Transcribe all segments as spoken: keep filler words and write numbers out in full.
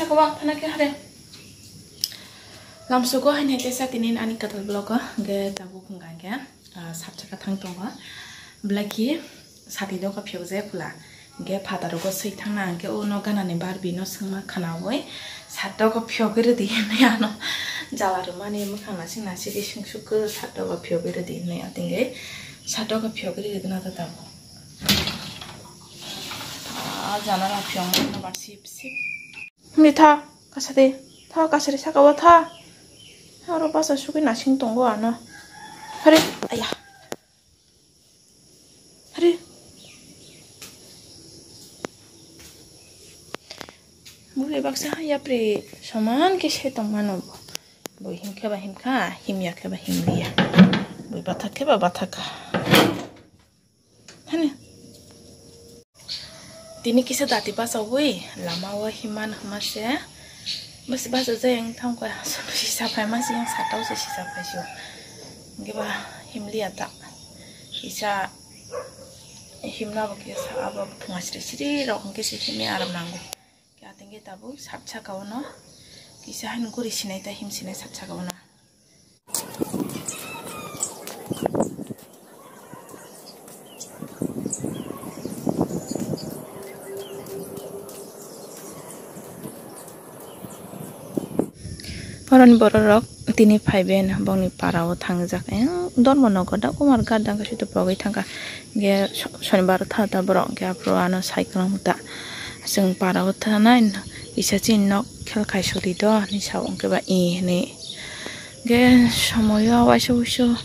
Kawang thana khe hare. Lamsogo hai nai tesa tinin ani katal vlog o, hingke tabuk hingka hingke, ah, sat chaka thang tongo. Belai khe sati doka phiyok jaya khula. Hingke phataro go swi thangna hingke o no gana ni Barbie no swngma khana oi. Sat doka phiyok ri di hinui ano jala rwmani mwkhang nasing nasing ke sing suk sat doka phiyok ri di hinui ating ke sat doka phiyok ri di na ta tabuk. Ah, jana ra phiyok ma no ba sip sip. Himdi tha, kasadi, tha, kasadi saka o tha. Oro basa sugwi nasing tongo ano. Hari, aya. Hari. Bwrwi baksa yapri soman khe se tongmano bo. Bo himkhe ba himkha, himya khe ba himliya. Bo bathak khe ba bathak kha. Hani. Tini kisa dati bachawi lama o himan hima se. Bas bacha jai ang thang ko sisa phai ma se yang satau se sisa phai sio. Hingke ba himliya ta. Kisa himna bo kisa abo thunga sri sri rok hingke se himya aram nango. Kya tingke tabuk sat saka o no. Kisa han guri sinai ta him sinai sat saka o no. Oroni bororok tini phaiben bongni para o thangjak. Dormo nogo da umar gada khe suitu pogwi thangkha. Ge sonibar tha ta borok ge aphuru ano cycle ta. Chwng para o thanai kisa chini nok khel khai sodi do hinwi sa o hwnkhe ba e hinwi. Ge somoyo waisa wuisu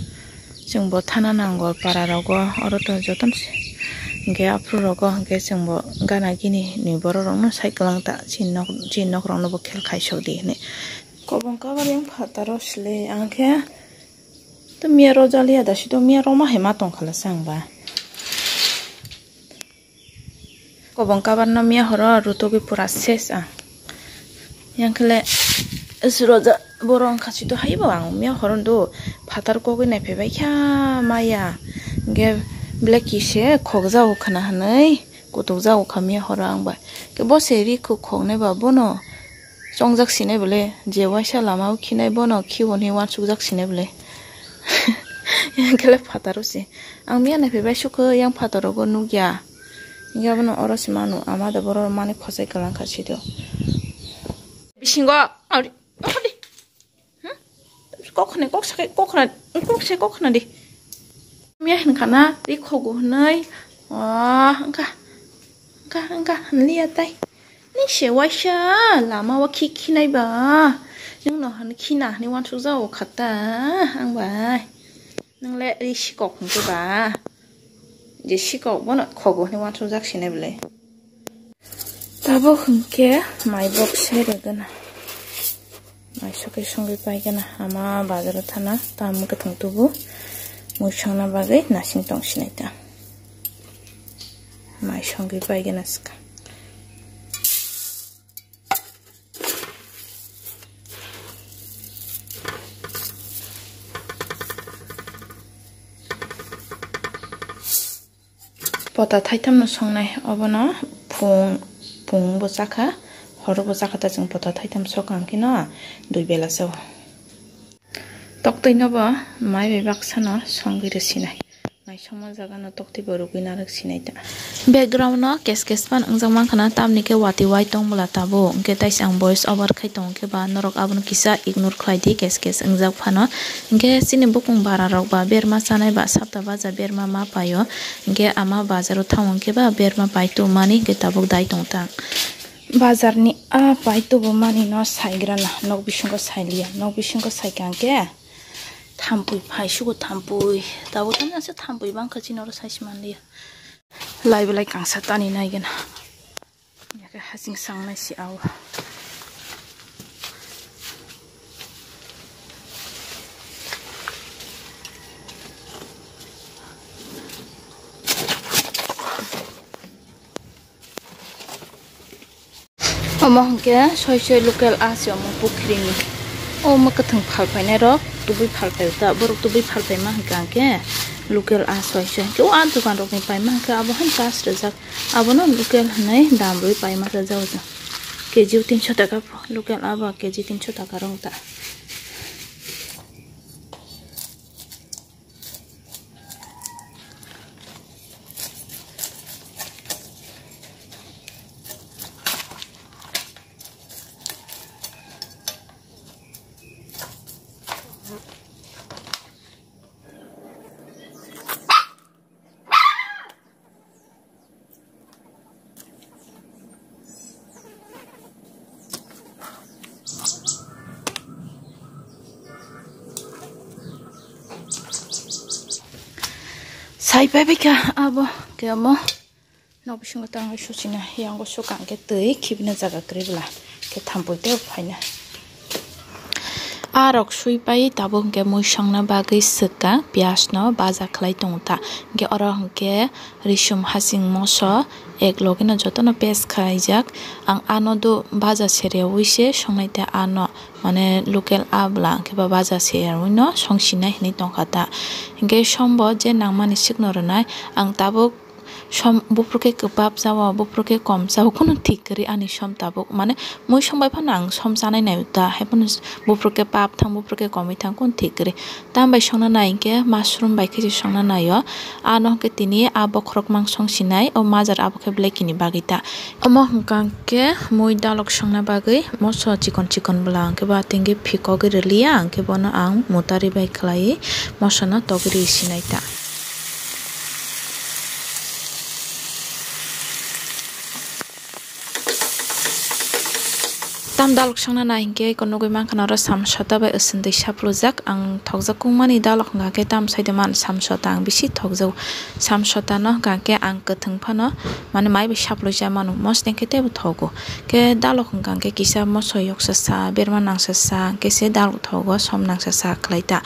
chwngbo thana nango para rogo, oro to jotono se. Ge aphuru rogo hwnkhe chwngbo gana gini ni borok rokno cycle ta chini nok, chini nok rokno bo khel khai sodi hinwi. Kobong kabar yang phataro sle ang khe to miya rojaliya da sito miya roma hai ma tong khala chang ba. Kobong kabar no miya horo rutugwi pura ses ang. Yang khle suroja borok wngkha sito haibo ang miya horo do phatar kogwi nai phaibai kha maya. Ge black kise khokjago khna hinwi kutukjago kha miya horo ang bai. Ke bo se ri khuk khoknai ba bono chongjak sinai bole, je waisa lama o khinai bono khibo hinwi wansukjak sinai bole. Yang khle phataro se. Ang miya nai phaibai sukha yang phataro go nukya. Hingke abono oro se manu, ama da borok mani khosai kwlangkha sito. Bisingo, audi, audi. Hmm? Kok khna, kok sakai, kok khna, kok se kok khna di. Miya hinkha na, ri khogo hinui. Ah, wngkha, wngkha, wngkha, hinliya tai. Ni se waisa, lama o khi khinai ba. Nwng no hin khina hinui wansukjago kha ta, ang bai. Nwng le ri sikok hwnkhe ba. Je sikok bono khogo hinui wansukjak sinai bwle. Tabuk hwnkhe mai bok se rwgwna. Mai sokhe songwi paigwna. Ama bazaro thana tam kwthwng tubu. Mui songna bagwi nasing tong sinai ta. Mai songwi paigwna swkang. Pota thaitham no songnai, obono phung, phung bo chakha, horo bo chakha, ta chwng pota thaitham sokang khe no dui bela chao. Toktwi no bo mai bai baksa no songwi rw sinai. Mai songma jaga no toktwi bo rwgwi narwk sinai ta. Background no kes kes phan wngjak mankha na, tamni khe watwi wai tong bwla tabuk, hwnkhe taisa ang voice over khai tongo khe ba norok abono kisa ignore khlai di, kes kes wngjak phano. Hwnkhe chini bukung bara rok ba berma chanai ba sapta baja berma ma paio, hwnkhe ama bazaro thango hwnkhe ba berma pai tubumani hwnkhe tabuk dai tong tang. Bazarni a pai tubumani no saigrana, nok bisingo sailiya, nok bisingo saikha hwnkhe thampui phai sugo, thampui. Tabuk tamni aswk thampui bangkha chini oro sai se manliya. Lai belai kangsa tani naigena. Yakhe hasing sangnai se ao. Omo hwnkhe soi soi local a se omo pukhrini. Omo kwthwng phal phainai rok tubui phal phai ta, borok tubui phal phaima hwnkha hwnkhe local a soi soi hwnkhe o a dokan rokni paima hwnkhe abo haino tas rijak, abono local hwnwi dam rwi paima sajak. K G o tinso taka po, local abo K G tinso taka rong ta. Sai pai bai kha abo kemo. Nok bisingo tang suchina yango sukang khe twi khibina jaga kwrwi bwla khe thampui tei phaina. A rok sui pai tabuk hwnkhe mui songna bagwi swkang piyaj no baja khlai tongo ta. Hwnkhe oro hwnkhe risum hasing moso ek loge no jotono paste khlaijak. Ang ano do baja seriyawi se songnai ta ano mane local a bwla hwnkhe ba baja seriyawi no songsinai hinwi tongkha ta. Hwnkhe sombo je nangmani swkno rwnai ang tabuk som, buphuru khe kwpap chao, buphuru khe kom chao, kunu thik kwrwi ani som tabuk. Mane mui song bai phano ang som chanai nai ta, hai phano buphuru khe pap thang, buphuru khe komwi thang, kunu thik kwrwi. Tambai songna nai hwnkhe mushroom bai khe se songna nai o. Ano hwnkhe tini a bokhorok mang song sinai, o majar abo khe black ni bagwi ta. Omo hwnkha hwnkhe mui dalok songna bagwi moso chikon chikon bwla hwnkhe ba tengwi phikogwi rwliya, hwnkhe bono ang mutari bai khlaiwi moso no togwi rwi sinai ta. Tam dalok songna nai hwnkhe eko nugwi mankha oro samsota bai usundwi saplujak. Ang thokjak kungmani dalok hwnkha khe tam saide man samsota ang bisi thokjago. Samsota no hwnkha khe ang kwthwng phano mane mai bai saplujak mano, mosodeng khe teibo thogo. Khe dalok hwnkha khe kisa moso yoksa sa, berma nangsa sa, hwnkhe se dalok thogo, som nangsa sa khlai ta.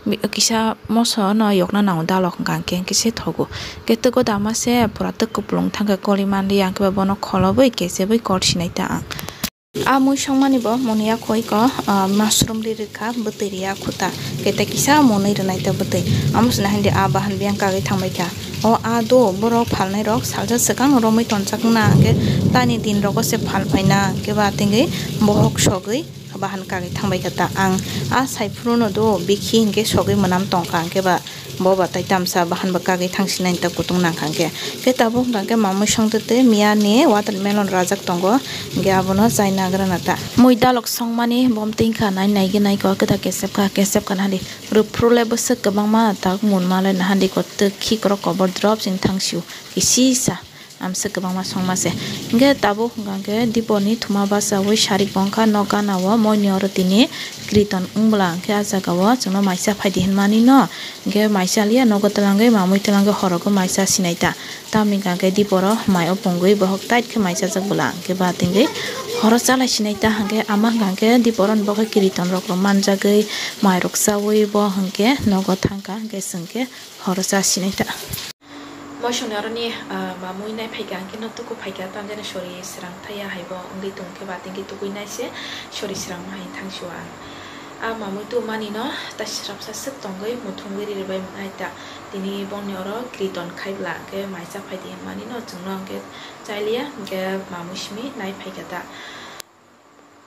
Bi-, kisa moso no yokna nango dalok hwnkha khe, hwnkhe se thogo. Khe twk o dama se pura twk kupulung thangkhe koli manliya, hwnkhe ba bono kholobwi kechebwi kor sinai ta ang. A mui songmani bo moni yakhoi ko, ah, mushroom ri rwkha, bwtwi ri yakho ta. Khe tei kisa moni rwnai ta bwtwi. Amo sina hindi a bahan biyang kagwi thangbai kha. O a do borok phalnai rok salsa swkang romwi tonjak wngna, hwnkhe tani din rogo se phal phaina, hwnkhe ba tingwi bohok sogwi bahan kagwi thangbai kha ta. Ang a sai phuru no do bikhi hwnkhe sogwi mwnam tongkha, hwnkhe ba bo ba tai tamsa bahan bo kagwi thangsinai ta kutung nangkha hwnkhe. Khe tabuk hwnkha khe mamui songtwi twi miya ni watermelon rajak tongo, hwnkhe abono chai nagra na ta. Mui dalok songmani bom tingkha nai naigwi naikha khe ta kesep kha, kesep kha nahadi. Rwphru le bwswk kwbangma tak mun ma le nahadi ko twk khikrok kobor drop sini thangsio kisisa. Amswk kwbangma songma se. Hwnkhe tabuk hwnkha khe diponi thuma bachaui sarik bongkha nok gana o moini oro tini kiriton wng bwla hwnkhe ah jaga o chwngno maisa phaidi hinmani no. Hwnkhe maisa liya nogo twlangwi mamui twlangwi horogo maisa sinai ta. Tamni hwnkha khe diporo mai o pungwi bohok tight khe maisajak bwla hwnkhe ba tingwi horo chalai sinai ta hwnkhe ama hwnkha khe diporo ni bokhe kiriton rok rw manjagwi mai rok chaui bo hwnkhe nogo thangkha hwnkhe chwng khe horo cha sinai ta. Moisongni oroni, ah, mamui nai phaikha, hwnkhe no tuku phaikha, tamjani sori srang thaiya haibo wngwi tongkhe ba, tingkhe tukui naise sori srang hai thangsio ang. A mamui tu mani no ta srapsa swk tongwi muthungwi riribai mwnai ta. Tini bongni oro kiriton khai bwla, hwnkhe maisa phaidi hinmani no chwngno hwnkhe chaliya, hwnkhe mamui simi nai phaikha ta.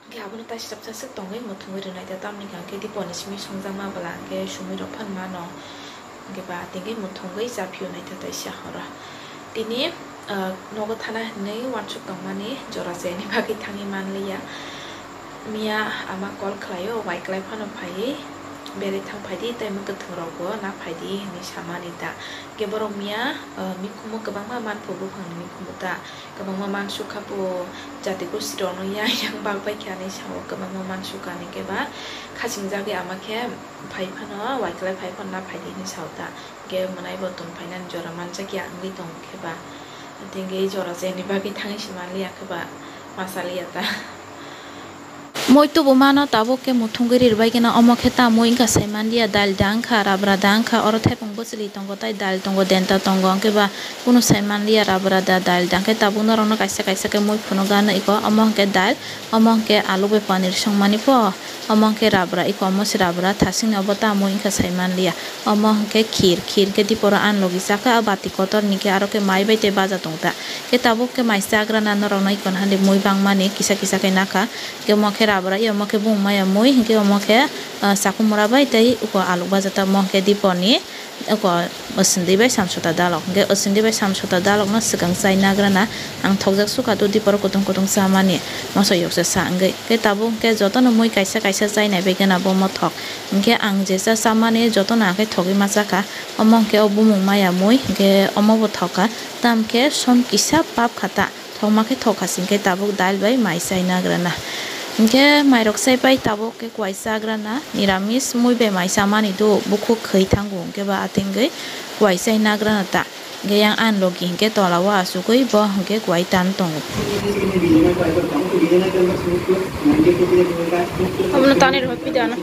Hwnkhe abono taisirapsa swk tongwi muthungwi rwnai ta, tamni hwnkhe diponi simi songjakma bwla hwnkhe sumui rok phano mano. Hwnkhe ba tingwi muthungwi cha phiyunai ta taisa horo. Tini, ah, nogo thana hinwi uansuk tongmani jora se ni bagwi thangwi manliya. Miya ama call khlaio, waiklai phano phaiwi berwi thang phaidi tei mwkhwthwng rokbo na phaidi hinwi samani ta. Hwnkhe borok miya, ah, mikhumu kwbangma manphu buphangni mikhumu ta. Kwbangma mansukha bo jati gosti rokno yang yang bak bai khe ani sao kwbangma mansukha, ani khe ba khasingjagwi ama khe phai phano waiklai phai phano na phaidi hinwi sao ta, hwnkhe mwnai bo tong phainani jora manjakya wngwi tong khe ba, tei hwnkhe jora chaini bagwi thangwi se manliya khe ba ma chaliya ta. Mui tubu mano tabuk khe muthungwi rirwbaikhe no, omo khe ta mui wngkha saimanliya, dal da wngkha, rabra da wngkha, oro thepung bwchwlwi tongo, tai dal tongo, denta tongo, hwnkhe ba kunu saimanliya, rabra da, dal da, hwnkhe tabuk norokno kaisa kaisa khe mui phunukgano iko, omo hwnkhe dal, omo hwnkhe alu bai panir songmani pho, omo hwnkhe rabra, iko omo se rabra, thasingni obo ta mui wngkha saimanliya, omo hwnkhe khir, khir hwnkhe diporo ani logi chakha, a bati kotorni khe aro khe mai bai tei baja tongta. Khe tabuk khe mai chagrana norokno iko hwnde mui bangmani kisa kisa khe nakha. Khe omo khe rabra, omo khe bung maya mui, hinkhe omo khe, ah, chakumura bai tei uko aluk bajata, omo khe diponi uko osindwi bai samsota dalok. Hinkhe osindwi bai samsota dalokno swkang chai nagrana ang thokjak sukha tu dipor kutung kutung chamani moso yoksa sa wngwi. Khe tabuk khe jotono mui kaisa kaisa chai naibaigana bo mothok. Hinkhe ang jesa chamani jotono ang khe thogwi ma chakha. Omo hwnkhe o bumung maya mui, hinkhe omo bo thokha. Tamo khe som kisa pap kha ta, thokma khe thokha sing khe tabuk dal bai mai chai nagrana. Hinkhe mairok chai pai tabuk khe kuai chagrana, niramis mui bai mai chamani do, bukhuk khwi thango hinkhe ba atengwi kuai chai nagrana ta. Hinkhe yang ani logi hinkhe tola o achugwi bo hinkhe kuai tan tongo. Abono tanwi rw phi de ano.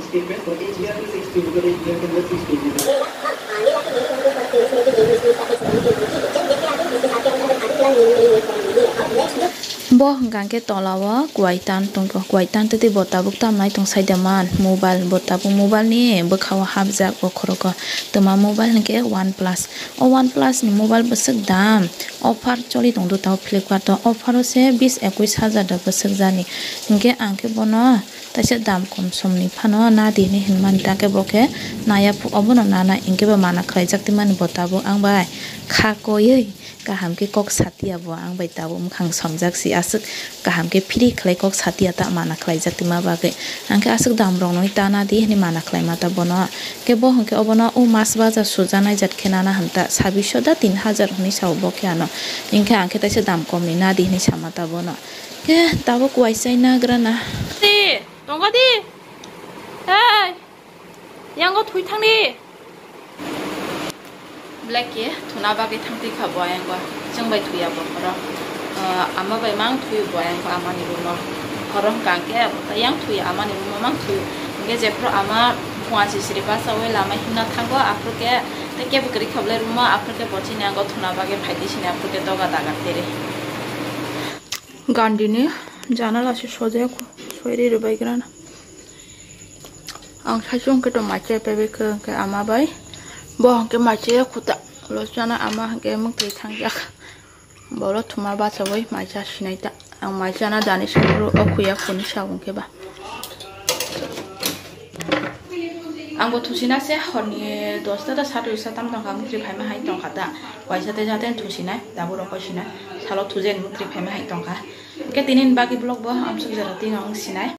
Bo hwnkha khe tola o kuai tan tongkha, kuai tan twi bo tabuk tam nai tong sai da man mobile, bo tabuk mobile ni bwkha o hapjak bo khorok o. Twma mobile hwnkhe OnePlus, o OnePlus ni mobile bwswk dam, offer choli tong do tao Flipkart o, offer o se bis ekwis hajar da bwswk jani, hinkhe ang khe bono Taisa dam kom somni phano nadi hinwi hwnmani, ta khe bo khe naya phu-, obono nana hinkhe bo mana khlaijak twi mani bo tabuk ang bai kha koiwi kaham khe kok satiya bo ang bai tabuk mwkhang somjak si aswk kaham khe free khlai kok satiya ta mana khlaijak twi ma bagwi. Ang khe aswk dam rokno ta nadi hinwi mana khlai ma ta bono. Khe bo hinkhe obono o mas baja sujanai jat khe nana hwn ta sabisho da tin hajar hinwi sao bo khe ano. Hinkhe ang khe taisa dam komni nadi hinwi sama ta bono. Khe tabuk kuai chai nagrana. Di, tongo di. Ei, yango thui thang di. Black ke thuna bagwi thang twi kha bo ayang ba. Chwng bai thuya bo horo. Ah, ama bai mang thui bo ayang ba amani room o. Horo hwnkha khe yang thui amani room o mang thui. Hinkhe jephru ama phunga sisiri bachawi lama himna thango, aphuru khe tei kebo kwrwi kha bwlai room o, aphuru khe bo chini yango thuna bagwi phai di sini, aphuru khe doga daga tere. Gandini janala se sojak soiri rwbaigrana. Ang saichung khe to maichai paibai khe, hwnkhe ama bai bo hwnkhe maichai ya khuta. Losana ama hwnkhe mwtwi thangjak. Bolo thuma bachawi maicha sinai ta. Ang maichana dani sukru o khuya khuni sa hwnkhe ba. Ang bo thusina se horni dosta ta satu sa tam tongkha, mukri phaima hai tongkha ta. Waisa te jate thusinai, dabu rokoi sinai. Salo thujen mukri phaima hai tongkha. Hwnkhe tini ni bagwi vlog bo amsuk jora tino wng sinai.